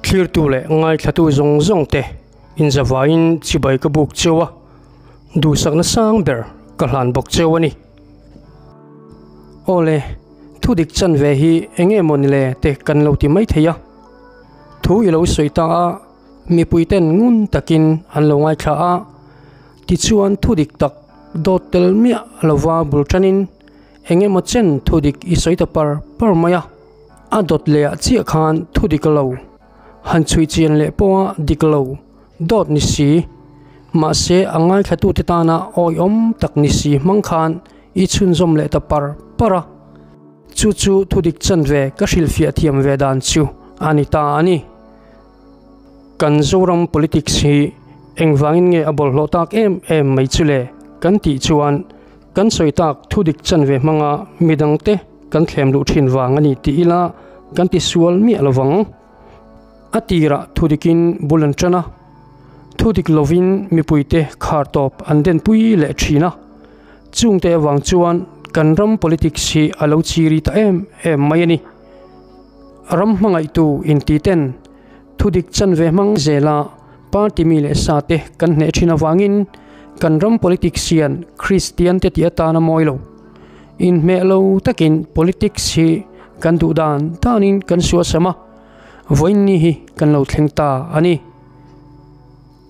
Thlirtu leh ngaithlatu zawng zawng te inzavaiin chibai ka buk cheu a, duhsakna sang ber ka hlan bawk cheu a ni. Awle, thudik chanve hi eng nge maw ni le te kan lo ti mai thei a. Thu i lo sawi ta a, mipui ten ngun takin an lo ngaithla a, tichuan thudik tak dawt tel miah lova bul tanin eng emaw chen thudik i sawi ta par par mai a. A dawt leh ah chiah khan thudik lo, han chhui chian leh pawha dik lo, dawt ni si, mahse a ngaithlatute tana awihawm tak ni si hmang khan i chhunzawm leh ta par par a. Chu chu thudik chanve ka hrilhfiah thiam ve dan chu a ni ta a ni. Kan Zoram politics hi engvangin nge a bawlhhlawh tak em em mai chu le kan tih chuan kan sawi tak thudik chanve hmanga midangte kan thlem luh thin vang a ni tih ila kan ti sual miah lovang. A tirah thudikin bul an tan a, thudik lovin mipuite khar tawp an denpui leh thin a. Chungte avang chuan kan ram politics hi a lo chiri ta em em mai a ni. Ram hmangaihtu inti ten thudik chanve hmang zela party mi leh sa te kan hneh thin avangin kan ram politics hian Kristian te tih atan a mawi lo. Inhmeh lo takin politics hi kan duh dan danin kan suasam a, vawiin ni hi kan lo thleng ta a ni.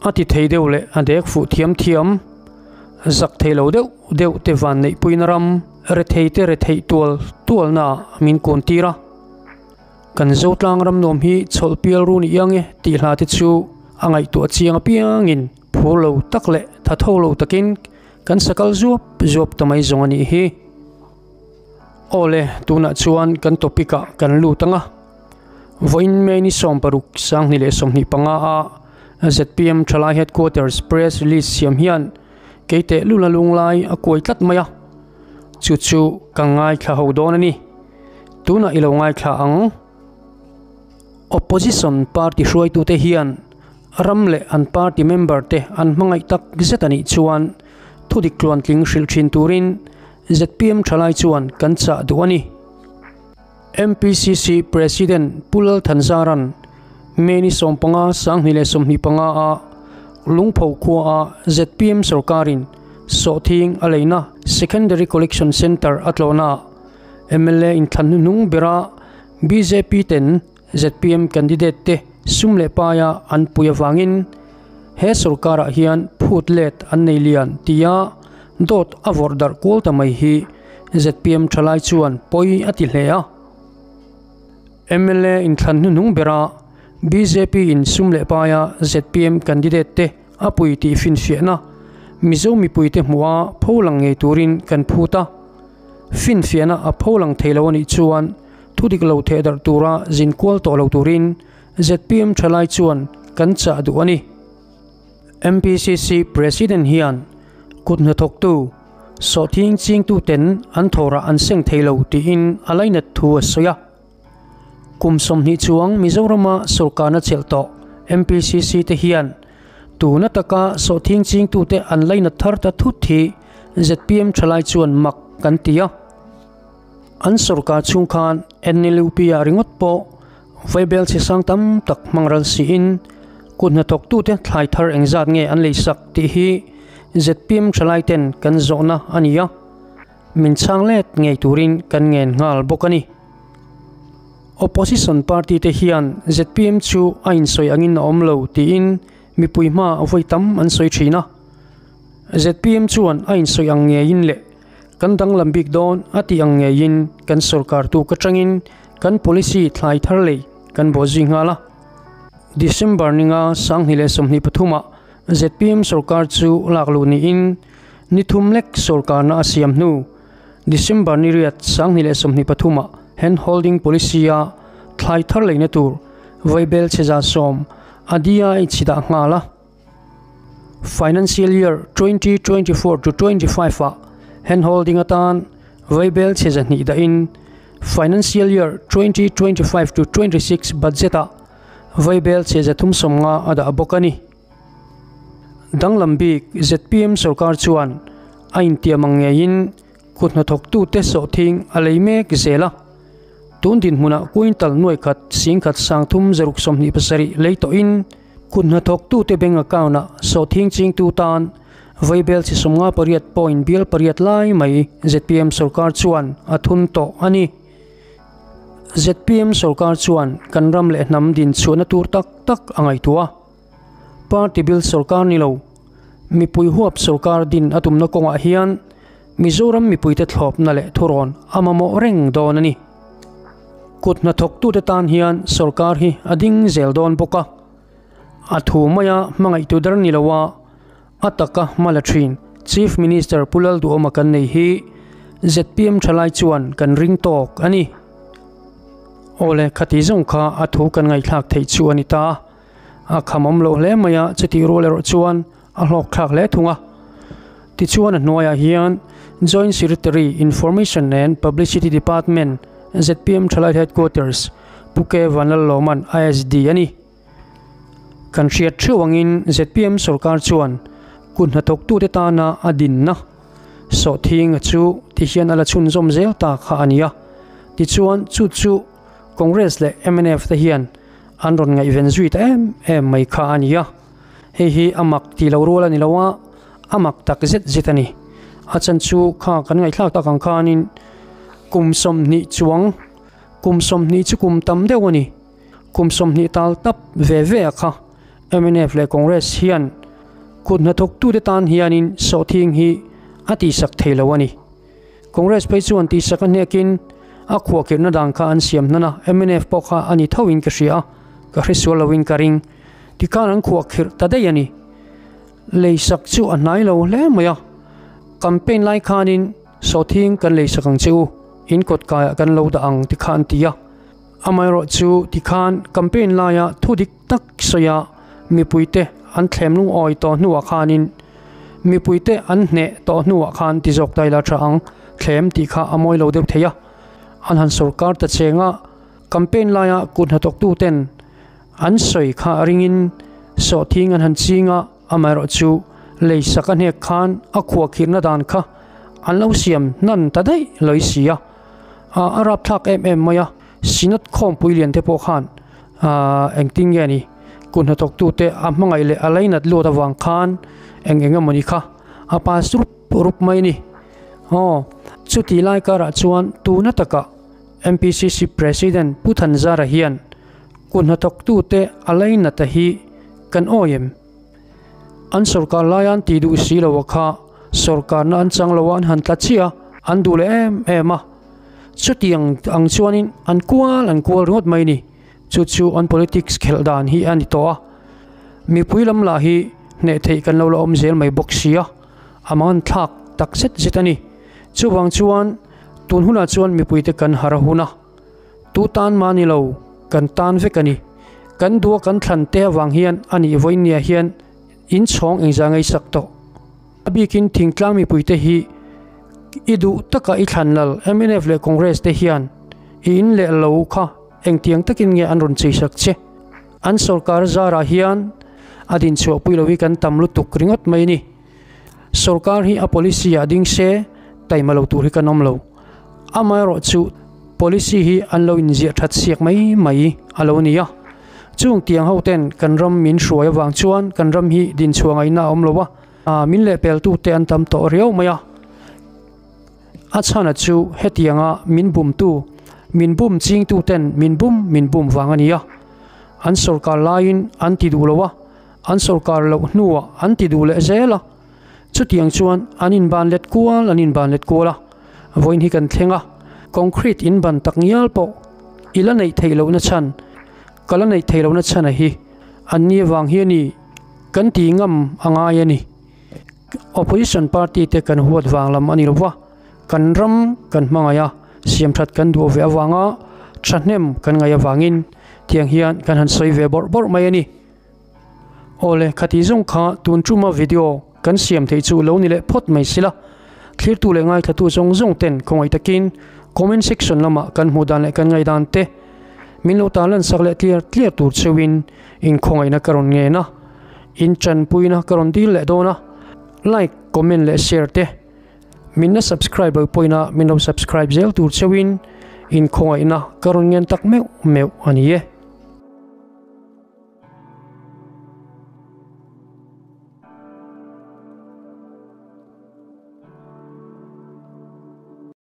A ti thei deuh leh a dek fuh thiam thiam, zak thei lo deuh deuh te van neihpuina ram rethei te retheih tual tualna ah min kun tir a. Kan Zotlang ram nuam hi chhawlh pial run i iang e tih hla te chu a ngaihtuah chiang apiangin phur lo tak leh tha tho lo takin kan sakal zuap zuap ta mai zawng a nih hi. Awle, tunah chuan kan topic ah kan lut ang a. Vawiin May ni 60 2025 a zpm Thalai Headquarters Press Release siam hian kei teh lula lunglai a kuai tlat mai a, chu chu ka ngaithla ho dawn a ni. Tunah i lo ngaithla ang. Opposition party hruaitute hian ram leh an party member te an hmangaih tak zet a nih chuan thudik tluantling hrilh thin turin zpm Thalai chuan kan chah duh a ni. MPCC President Pu Lal Thanzaran May ni 15 2025 a Lungpho khua a zpm sorkarin sawhthing a leina Secondary Collection Centre a tlawhna ah mla inthlan hnuhnung bera bjp ten zpm candidate te sum leh paia an pui avangin he sorkarah hian phut let an nei lian tia dawt a vawrh darh kual ta mai hi zpm thalai chuan pawi a ti hle a. Mla inthlan hnuhnung bera bjp in sum leh paia zpm candidate te a pui tih finfiahna Mizo mipuite hmuha pholang ngei turin kan phut a. Finfiahna a pholang thei lo a nih chuan thudik lo theh darh tura zin kual tawh lo turin zpm thalai chuan kan chah duh a ni. MPCC President hian kut hnathawktu sawhthing chingtu ten an thawrah an seng thei lo tiin a lainat thu a sawi a. Kum 20 chuang Mizorama sorkarna chelh tawh MPCC te hian tuna taka sawhthing chingtute an lainat thar ta thut hi zpm thalai chuan mak kan ti a. An sorkar chhung khan NLUP ah ringawt pawh vaibel chhe sang tam tak hmang ral siin kut hnathawktute thlai thar engzat nge an leisak tih hi zpm thalai ten kan zawhna a ni a, min chhang let ngei turin kan ngen nghal bawk a ni. Opposition party te hian zpm chu a insawi angin a awm lo tiin mipui hma vawi tam an sawi thin a. Zpm chuan a insawi ang ngeiin leh kan danglam bik dawn a tih ang ngeiin kan sorkar tuk atangin kan policy thlai thar lei kan bawh zui nghal a. December ninga 2023 ah zpm sorkar chu lak luh niin ni thum lek sorkarna a siam hnu December ni riat 2023 ah hand holding policy a thlai thar leina tur vaibel chheza 10 a DI chhidah nghal a. Financial Year 2024 to 25 ah hand holding atan vaibel chheza hnih dahin Financial Year 2025 to 26 budget ah vaibel chheza 350 a dah bawk a ni. Danglam bik zpm sorkar chuan a intiam ang ngeiin kut hnathawktute sawhthing a lei mek zel a. Tun dinhmunah quintal nuai khat 10,000 327 lei tawhin kut hnathawktute bank account-ah sawhthing chingtu tan vaibel chi 58 point bial pariat lai mai zpm sorkar chuan a thun tawh a ni. Zpm sorkar chuan kan ram leh hnam din chhuahna tur tak tak a ngaihtuah a. Party bil sorkar ni lo, mipui huap sorkar din a tumna kawngah hian Mizoram mipuite thlawpna leh thurawn a mamawh reng dawn a ni. Kut hnathawktute tan hian sorkar hi a ding zel dawn bawk a. A thu maia hmangaihtu der ni loa a taka hma la thin Chief Minister Pu Lalduhawma kan nei hi zpm thalai chuan kan ring tawk a ni. Awle, khati zawng kha a thu kan ngaihthlak theih chu a ni ta. A khamawm loh hle mai a, chutih rual erawh chuan a hlawk thlak hle thung a. Tichuan a hnuaiah hian Joint Secretary, Information and Publicity Department, zpm Thalai Headquarters, Pu K Vanlalawman ISD a ni. Kan hriat theuh angin zpm sorkar chuan kut hnathawktute tana a dinna sawhthinga chu tihian a la chhunzawm zel ta kha a ni a. Tichuan chu chu Congress leh mnf te hian an rawn ngaihven zui ta em em mai kha a ni a. Hei hi a mak tih loh rual a ni lo a, a mak tak zet zet a ni. A chan chu kha kan ngaihthlak tak ang khanin kum 20 chuang, kum 20 chu kum tam deuh a ni. Kum 20 tal tap ve ve a kha mnf leh Congress hian kut hnathawktute tan hianin sawhthing hi a tihsak thei lo a ni. Congress phei chuan tihsak a hnekin a khuahkhirhna dan kha an siam hnan a, mnf pawh kha a ni thoin ka hria a, ka hresual loin ka ring. Tikhan an khuahkhirh ta daih a ni. Leisak chu a hnai lo hle mai a, campaign lai khanin sawhthing kan leisak ang che u, in kawt kaiah kan lo dah ang tikha an ti a. Amaherawh chu tikhan campaign laia thu dik tak sawi a mipuite an thlem lungawi tawh hnuah khanin mipuite an hneh tawh hnuah khan ti zawk ta ila tha ang, thlem tih kha a mawi lo deuh thei a. An han sorkar ta cheng a, campaign laia kut hnathawktuten an sawi kha a ringin sawhthing an han ching a, amaherawh chu leisak a hnek khan a khuahkhirhna dan kha an lo siam hnan ta daih lawi si a. A rapthlak em em mai a, Synod khawmpui lian te pawh khan engtin nge ni kut hnathawktute a hmangaih leh a lainat luat avang khan eng eng emawni kha a pass rup rup mai a ni. Aw, chuti lai karah chuan tuna takah MPCC President Pu Thanzara hian kut hnathawktute a lainat a hi kan awi em? An sorkar laia an tih duh si lo a kha sorkarna an chang lo a an han tla chiah a, an duh leh em em a. Chutiang ang chuanin an kual an kual ringawt mai a ni. Chu chu an politics khelh dan hi a ni tawh a. Mipui lam lah hi hneh theih kan lo la awm zel mai bawk si a, a mangan thlak tak zet zet a ni. Chuvang chuan tun hunah chuan mipuite kan har a hun a. Tu tan mah ni lo, kan tan vek a ni. Kan dua kan thlan te avang hian a nih vawinia hian inchhawng engzah ngei sak tawh. A bikin thingtlang mipuite hi i duh taka i thlan lal mnf leh Congress te hian i in leh lo kha engtiang takin nge an rawn cheisak che. An sorkar zarah hian a dinchhuahpui lo hi kan tam lutuk ringawt mai a ni. Sorkar hi a policy ah ding se taima lo tur hi kan awm lo. Amaherawh chu policy hi an lo inziah that siak mai mai a lo ni a. Chung tiang ho ten kan ram min hruai avang chuan kan ram hi dinchhuah ngaihna a awm lo a, min lehpel tu te an tam tawh riau mai a. A chhana chu hetianga min bumtu, min bum chingtu ten min bum min bum vang a ni a. An sorkar laiin an ti duh lo a. An sorkar loh hnuah an ti duh leh zel a, chutiang chuan an inban let kual an inban let kual a, vawiin hi kan thleng a, concrete inban tak ngial pawh i la neih theih lohna chhan, ka la neih theih lohna chhan a hi an ni avang hi a ni kan ti ngam a ngai a ni. Opposition party te kan huat vang lam a ni lova, kan ram kan hmangaih a, siamthat kan duh ve avanga thahnem kan ngaih avangin tiang hian kan han sawi ve bawrh bawrh mai a ni. Awle, khati zawng kha tun tuma video kan siam theih chu lo ni leh phawt mai sila. Thlirtu leh ngaithlatu zawng zawng ten khawngaih takin comment section lamah kan hmuh dan leh kan ngaihdan te min lo tarlan sak leh tliar tliar tur cheuhin in khawngaihna ka rawn ngen a, in tanpuina ka rawn dil leh dawn a, like, comment leh share te min la subscribe lo pawhin a min lo subscribe zel tur cheuhin. Inkhawngaihna ka rawn ngen tak meuh meuh a ni e.